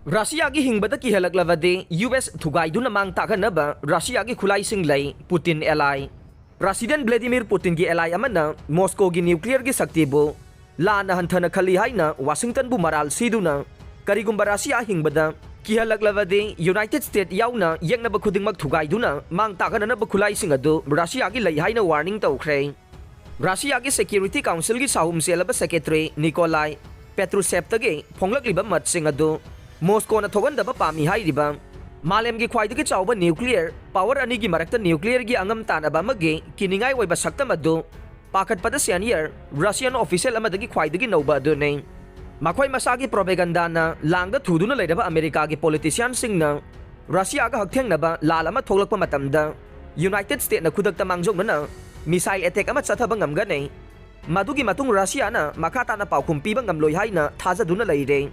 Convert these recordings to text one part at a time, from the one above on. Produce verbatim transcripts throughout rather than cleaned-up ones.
ꯔꯁꯤꯌꯥꯒꯤ ꯍꯤꯡꯕꯗ ꯀꯤꯍꯜꯂꯛꯂꯕꯗꯤ U S ꯊꯨꯒꯥꯏꯗꯨꯅ ꯃꯥꯡ ꯇꯥꯛꯍꯟꯅꯕ ꯔꯁꯤꯌꯥꯒꯤ ꯈꯨꯠꯂꯥꯏꯁꯤꯡ ꯂꯩ꯫ ꯄꯨꯇꯤꯟ ally꯫ ꯄ꯭ꯔꯁꯤꯗꯦꯟ ꯚ꯭ꯂꯦꯗꯤꯃꯤꯔ ꯄꯨꯇꯤꯟꯒꯤ ally ꯑꯃꯅ ꯃꯣꯁꯀꯣꯒꯤ ꯅ꯭ꯌꯨꯀ꯭ꯂꯤꯌꯔꯒꯤ ꯁꯛꯇꯤꯕꯨ ꯂꯥꯟꯅ ꯍꯟꯊꯅ ꯈꯜꯂꯤ ꯍꯥꯏꯅ ꯋꯥꯁꯤꯡꯇꯟꯕꯨ ꯃꯔꯥꯜ ꯁꯤꯗꯨꯅ, ꯀꯔꯤꯒꯨꯝꯕ ꯔꯁꯤꯌꯥ ꯍꯤꯡꯕꯗ ꯀꯤꯍꯜꯂꯛꯂꯕꯗꯤ ꯌꯨꯅꯥꯏꯇꯦꯗ ꯁ꯭ꯇꯦꯠ ꯌꯥꯎꯅ ꯌꯦꯛꯅꯕ ꯈꯨꯗꯤꯡꯃꯛ ꯊꯨꯒꯥꯏꯗꯨꯅ ꯃꯥꯡ ꯇꯥꯛꯍꯟꯅꯅꯕ ꯈꯨꯠꯂꯥꯏꯁꯤꯡ ꯑꯗꯨ ꯔꯁꯤꯌꯥꯒꯤ ꯂꯩ ꯍꯥꯏꯅ ꯋꯥꯔꯅꯤꯡ ꯇꯧꯈ꯭ꯔꯦ꯫ ꯔꯁꯤꯌꯥꯒꯤ ꯁꯦꯀ꯭ꯌꯨꯔꯤꯇꯤ ꯀꯥꯎꯟꯁꯤꯜꯒꯤ ꯁꯥꯍꯨꯝ ꯆꯦꯜꯂꯕ ꯁꯦꯀ꯭ꯔꯦꯇꯔꯤ ꯅꯤꯀꯣꯂꯥꯏ ꯄꯦꯇ꯭ꯔꯨꯁꯦꯞꯇꯒꯤ ꯐꯣꯡꯂꯛꯂꯤꯕ ꯃꯠꯁꯤꯡ ꯑꯗꯨ ꯃꯣꯁꯀꯣꯅ ꯊꯣꯛꯍꯟꯗꯕ ꯄꯥꯝꯃꯤ ꯍꯥꯏꯔꯤꯕ ꯃꯥꯂꯦꯝꯒꯤ ꯈ꯭ꯋꯥꯏꯗꯒꯤ ꯆꯥꯎꯕ ꯅ꯭ꯌꯨꯀ꯭ꯂꯤꯌꯔ ꯄꯥꯋꯔ ꯑꯅꯤꯒꯤ ꯃꯔꯛꯇ ꯅ꯭ꯌꯨꯀ꯭ꯂꯤꯌꯔꯒꯤ ꯑꯉꯝ ꯇꯥꯟꯅꯕ ꯑꯃꯒꯤ ꯀꯤꯅꯤꯡꯉꯥꯏ ꯑꯣꯏꯕ ꯁꯛꯇꯝ ꯑꯗꯨ ꯄꯥꯈꯠꯄꯗ ꯁꯦꯅꯤꯌꯔ ꯔꯁꯤꯌꯥꯟ ꯑꯣꯐꯤꯁꯤꯌꯦꯜ ꯑꯃꯗꯒꯤ ꯈ꯭ꯋꯥꯏꯗꯒꯤ ꯅꯧꯕ ꯑꯗꯨꯅꯤ꯫ ꯃꯈꯣꯏ ꯃꯁꯥꯒꯤ ꯄ꯭ꯔꯣꯄꯦꯒꯟꯗꯥꯅ ꯂꯥꯡꯗ ꯊꯨꯗꯨꯅ ꯂꯩꯔꯕ ꯑꯃꯦꯔꯤꯀꯥꯒꯤ ꯄꯣꯂꯤꯇꯤꯁꯤꯌꯥꯟꯁꯤꯡꯅ ꯔꯁꯤꯌꯥꯒ ꯍꯛꯊꯦꯡꯅꯕ ꯂꯥꯜ ꯑꯃ ꯊꯣꯛꯂꯛꯄ ꯃꯇꯝꯗ ꯌꯨꯅꯥꯏꯇꯦꯗ ꯁ꯭ꯇꯦꯠꯅ ꯈꯨꯗꯛꯇ ꯃꯥꯡꯖꯧꯅꯅ ꯃꯤꯁꯥꯏꯜ ꯑꯦꯇꯦꯛ ꯑꯃ ꯆꯠꯊꯕ ꯉꯝꯒꯅꯤ꯫ ꯃꯗꯨꯒꯤ ꯃꯇꯨꯡ ꯔꯁꯤꯌꯥꯅ ꯃꯈꯥ ꯇꯥꯅ ꯄꯥꯎꯈꯨꯝ ꯄꯤꯕ ꯉꯝꯂꯣꯏ ꯍꯥꯏꯅ ꯊꯥꯖꯗꯨꯅ ꯂꯩꯔꯦ꯫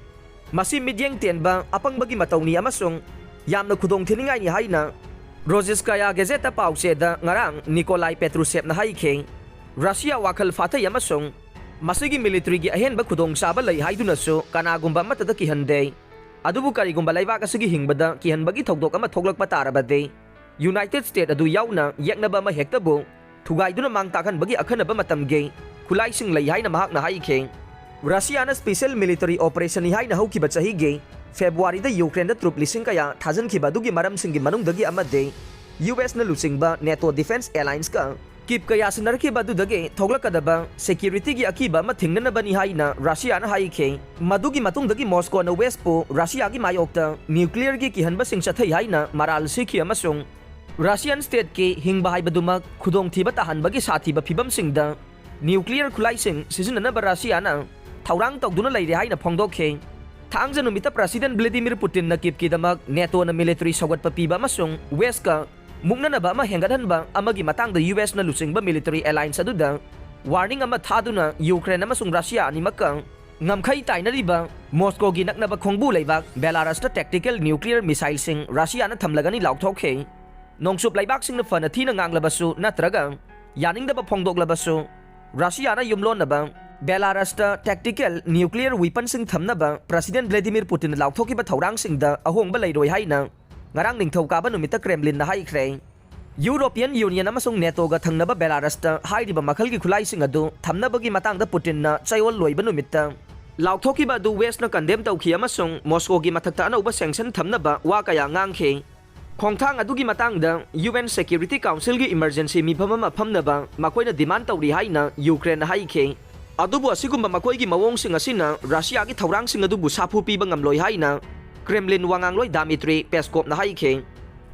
ꯃꯁꯤ ꯃꯤꯠꯌꯦꯡ ꯇꯦꯟꯕ ꯑꯄꯪꯕꯒꯤ ꯃꯇꯧꯅꯤ ꯑꯃꯁꯨꯡ ꯌꯥꯝꯅ ꯈꯨꯗꯣꯡꯊꯤꯅꯤꯡꯉꯥꯏꯅꯤ ꯍꯥꯏꯅ ꯔꯣꯖꯤꯁꯀꯥꯌꯥ ꯒꯦꯖꯦꯠꯇ ꯄꯥꯎꯆꯦꯗ ꯉꯔꯥꯡ ꯅꯤꯀꯣꯂꯥꯏ ꯄꯦꯇ꯭ꯔꯨꯁꯦꯞꯅ ꯍꯥꯏꯈꯤ꯫ ꯔꯁꯤꯌꯥ ꯋꯥꯈꯜ ꯐꯥꯊꯩ ꯑꯃꯁꯨꯡ ꯃꯁꯤꯒꯤ ꯃꯤꯂꯤꯇꯔꯤꯒꯤ ꯑꯍꯦꯟꯕ ꯈꯨꯗꯣꯡꯆꯥꯕ ꯂꯩ ꯍꯥꯏꯗꯨꯅꯁꯨ ꯀꯅꯥꯒꯨꯝꯕ ꯑꯃꯠꯇꯗ ꯀꯤꯍꯟꯗꯦ꯫ ꯑꯗꯨꯕꯨ ꯀꯔꯤꯒꯨꯝꯕ ꯂꯩꯕꯥꯛ ꯑꯁꯤꯒꯤ ꯍꯤꯡꯕꯗ ꯀꯤꯍꯟꯕꯒꯤ ꯊꯧꯗꯣꯛ ꯑꯃ ꯊꯣꯛꯂꯛꯄ ꯇꯥꯔꯕꯗꯤ, ꯌꯨꯅꯥꯏꯇꯦꯗ ꯁ꯭ꯇꯦꯠ ꯑꯗꯨ ꯌꯥꯎꯅ ꯌꯦꯛꯅꯕ ꯑꯃ ꯍꯦꯛꯇꯕꯨ ꯊꯨꯒꯥꯏꯗꯨꯅ ꯃꯥꯡ ꯇꯥꯛꯍꯟꯕꯒꯤ ꯑꯈꯟꯅꯕ ꯃꯇꯝꯒꯤ ꯈꯨꯠꯂꯥꯏꯁꯤꯡ ꯂꯩ ꯍꯥꯏꯅ ꯃꯍꯥꯛꯅ ꯍꯥꯏꯈꯤ꯫ ꯔꯁꯤꯌꯥꯅ ꯁ꯭ꯄꯦꯁꯤꯌꯦꯜ ꯃꯤꯂꯤꯇꯔꯤ ꯑꯣꯄꯔꯦꯁꯟꯅꯤ ꯍꯥꯏꯅ ꯍꯧꯈꯤꯕ ꯆꯍꯤꯒꯤ ꯐꯦꯕ꯭ꯔꯨꯋꯥꯔꯤꯗ ꯌꯨꯀ꯭ꯔꯦꯟꯗ ꯇ꯭ꯔꯨꯞ ꯂꯤꯁꯤꯡ ꯀꯌꯥ ꯊꯥꯖꯤꯟꯈꯤꯕ ꯑꯗꯨꯒꯤ ꯃꯔꯝꯁꯤꯡꯒꯤ ꯃꯅꯨꯡꯗꯒꯤ ꯑꯃꯗꯤ ꯌꯨ ꯑꯦꯁꯅ ꯂꯨꯆꯤꯡꯕ ꯅꯦꯇꯣ ꯗꯤꯐꯦꯟꯁ ꯑꯦꯂꯥꯏꯟꯁꯀ ꯀꯤꯞ ꯀꯌꯥ ꯁꯤꯟꯅꯔꯛꯈꯤꯕ ꯑꯗꯨꯗꯒꯤ ꯊꯣꯛꯂꯛꯀꯗꯕ ꯁꯦꯀ꯭ꯌꯨꯔꯤꯇꯤꯒꯤ ꯑꯀꯤꯕ ꯑꯃ ꯊꯤꯡꯅꯅꯕꯅꯤ ꯍꯥꯏꯅ ꯔꯁꯤꯌꯥꯅ ꯍꯥꯏꯈꯤ꯫ ꯃꯗꯨꯒꯤ ꯃꯇꯨꯡꯗꯒꯤ ꯃꯣꯁꯀꯣꯅ ꯋꯦꯁꯄꯨ ꯔꯁꯤꯌꯥꯒꯤ ꯃꯥꯌꯣꯛꯇ ꯅ꯭ꯌꯨꯀ꯭ꯂꯤꯌꯔꯒꯤ ꯀꯤꯍꯟꯕꯁꯤꯡ ꯆꯠꯊꯩ ꯍꯥꯏꯅ ꯃꯔꯥꯜ ꯁꯤꯈꯤ ꯑꯃꯁꯨꯡ ꯔꯁꯤꯌꯥꯟ ꯁ꯭ꯇꯦꯠꯀꯤ ꯍꯤꯡꯕ ꯍꯥꯏꯕꯗꯨꯃꯛ ꯈꯨꯗꯣꯡꯊꯤꯕ ꯇꯥꯍꯟꯕꯒꯤ ꯁꯥꯊꯤꯕ ꯐꯤꯚꯝꯁꯤꯡꯗ ꯅ꯭ꯌꯨꯀ꯭ꯂꯤꯌꯔ ꯈꯨꯠꯂꯥꯏꯁꯤꯡ ꯁꯤꯖꯤꯟꯅꯅꯕ ꯔꯁꯤꯌꯥꯅ ꯊꯧꯔꯥꯡ ꯇꯧꯗꯨꯅ ꯂꯩꯔꯦ ꯍꯥꯏꯅ ꯐꯣꯡꯗꯣꯛꯈꯤ꯫ ꯊꯥꯡꯖ ꯅꯨꯃꯤꯠꯇ ꯄ꯭ꯔꯁꯤꯗꯦꯟ ꯚ꯭ꯂꯦꯗꯤꯃꯤꯔ ꯄꯨꯇꯤꯟꯅ ꯀꯤꯞꯀꯤꯗꯃꯛ ꯅꯦꯇꯣꯅ ꯃꯤꯂꯤꯇꯔꯤ ꯁꯧꯒꯠꯄ ꯄꯤꯕ ꯑꯃꯁꯨꯡ ꯋꯦꯁꯀ ꯃꯨꯛꯅꯅꯕ ꯑꯃ ꯍꯦꯟꯒꯠꯍꯟꯕ ꯑꯃꯒꯤ ꯃꯇꯥꯡꯗ ꯌꯨ ꯑꯦꯁꯅ ꯂꯨꯆꯤꯡꯕ ꯃꯤꯂꯤꯇꯔꯤ ꯑꯦꯂꯥꯏꯟꯁ ꯑꯗꯨꯗ ꯋꯥꯔꯅꯤꯡ ꯑꯃ ꯊꯥꯗꯨꯅ ꯌꯨꯀ꯭ꯔꯦꯟ ꯑꯃꯁꯨꯡ ꯔꯁꯤꯌꯥ ꯑꯅꯤꯃꯛꯀ ꯉꯝꯈꯩ ꯇꯥꯏꯅꯔꯤꯕ ꯃꯣꯁꯀꯣꯒꯤ ꯅꯛꯅꯕ ꯈꯣꯡꯕꯨ ꯂꯩꯕꯥꯛ ꯕꯦꯂꯥꯔꯁꯇ ꯇꯦꯛꯇꯤꯀꯦꯜ ꯅ꯭ꯌꯨꯀ꯭ꯂꯤꯌꯔ ꯃꯤꯁꯥꯏꯜꯁꯤꯡ ꯔꯁꯤꯌꯥꯅ ꯊꯝꯂꯒꯅꯤ ꯂꯥꯎꯊꯣꯛꯈꯤ꯫ ꯅꯣꯡꯆꯨꯞ ꯂꯩꯕꯥꯛꯁꯤꯡꯅ ꯐꯅ ꯊꯤꯅ ꯉꯥꯡꯂꯕꯁꯨ ꯅꯠꯇ꯭ꯔꯒ ꯌꯥꯅꯤꯡꯗꯕ ꯐꯣꯡꯗꯣꯛꯂꯕꯁꯨ, ꯔꯁꯤꯌꯥꯅ ꯌꯨꯝꯂꯣꯟꯅꯕ ꯕꯦꯂꯥꯔꯁꯇ tactical nuclear weaponꯁꯤꯡ ꯊꯝꯅꯕ President Vladimir Putinꯅ ꯂꯥꯎꯊꯣꯛꯈꯤꯕ ꯊꯧꯔꯥꯡꯁꯤꯡꯗ ꯑꯍꯣꯡꯕ ꯂꯩꯔꯣꯏ ꯍꯥꯏꯅ ꯉꯔꯥꯡ ꯅꯤꯡꯊꯧꯀꯥꯕ ꯅꯨꯃꯤꯠꯇ Kremlinꯅ ꯍꯥꯏꯈ꯭ꯔꯦ꯫ European Union ꯑꯃꯁꯨꯡ NATOꯒ ꯊꯪꯅꯕ ꯕꯦꯂꯥꯔꯁꯇ ꯍꯥꯏꯔꯤꯕ ꯃꯈꯜꯒꯤ ꯈꯨꯠꯂꯥꯏꯁꯤꯡ ꯑꯗꯨ ꯊꯝꯅꯕꯒꯤ ꯃꯇꯥꯡꯗ Putinꯅ ꯆꯌꯣꯜ ꯂꯣꯏꯕ ꯅꯨꯃꯤꯠꯇ ꯂꯥꯎꯊꯣꯛꯈꯤꯕ ꯑꯗꯨ Westꯅ condemn ꯇꯧꯈꯤ ꯑꯃꯁꯨꯡ Moscowꯒꯤ ꯃꯊꯛꯇ ꯑꯅꯧꯕ sanction ꯊꯝꯅꯕ ꯋꯥ ꯀꯌꯥ ꯉꯥꯡꯈꯤ꯫ ꯈꯣꯡꯊꯥꯡ ꯑꯗꯨꯒꯤ ꯃꯇꯥꯡꯗ UN Security Councilꯒꯤ emergency ꯃꯤꯐꯝ ꯑꯃ ꯐꯝꯅꯕ ꯃꯈꯣꯏꯅ demand ꯇꯧꯔꯤ ꯍꯥꯏꯅ Ukraineꯅ ꯍꯥꯏꯈꯤ꯫ ꯑꯗꯨꯕꯨ ꯑꯁꯤꯒꯨꯝꯕ ꯃꯈꯣꯏꯒꯤ ꯃꯑꯣꯡꯁꯤꯡ ꯑꯁꯤꯅ Russiaꯒꯤ ꯊꯧꯔꯥꯡꯁꯤꯡ ꯑꯗꯨꯕꯨ ꯁꯥꯐꯨ ꯄꯤꯕ ꯉꯝꯂꯣꯏ ꯍꯥꯏꯅ Kremlin ꯋꯥꯉꯥꯡꯂꯣꯏ Dmitry Peskovꯅ ꯍꯥꯏꯈꯤ꯫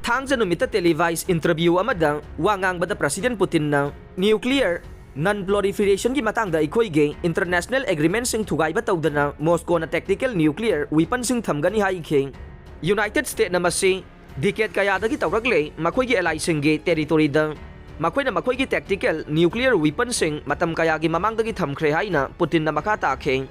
ꯊꯥꯡꯖ ꯅꯨꯃꯤꯠꯇ televised interview ꯑꯃꯗ ꯋꯥ ꯉꯥꯡꯕꯗ President Putinꯅ nuclear non proliferationꯒꯤ ꯃꯇꯥꯡꯗ ꯑꯩꯈꯣꯏꯒꯤ international agreementꯁꯤꯡ ꯊꯨꯒꯥꯏꯕ ꯇꯧꯗꯅ Moscowꯅ tactical nuclear weaponꯁꯤꯡ ꯊꯝꯒꯅꯤ ꯍꯥꯏꯈꯤ꯫ United Statesꯅ ꯃꯁꯤ decade ꯀꯌꯥꯗꯒꯤ ꯇꯧꯔꯛꯂꯦ, ꯃꯈꯣꯏꯒꯤ allyꯁꯤꯡꯒꯤ territoryꯗ ꯃꯈꯣꯏꯅ ꯃꯈꯣꯏꯒꯤ tactical nuclear weaponꯁꯤꯡ ꯃꯇꯝ ꯀꯌꯥꯒꯤ ꯃꯃꯥꯡꯗꯒꯤ ꯊꯝꯈ꯭ꯔꯦ ꯍꯥꯏꯅ Putinꯅ ꯃꯈꯥ ꯇꯥꯈꯤ꯫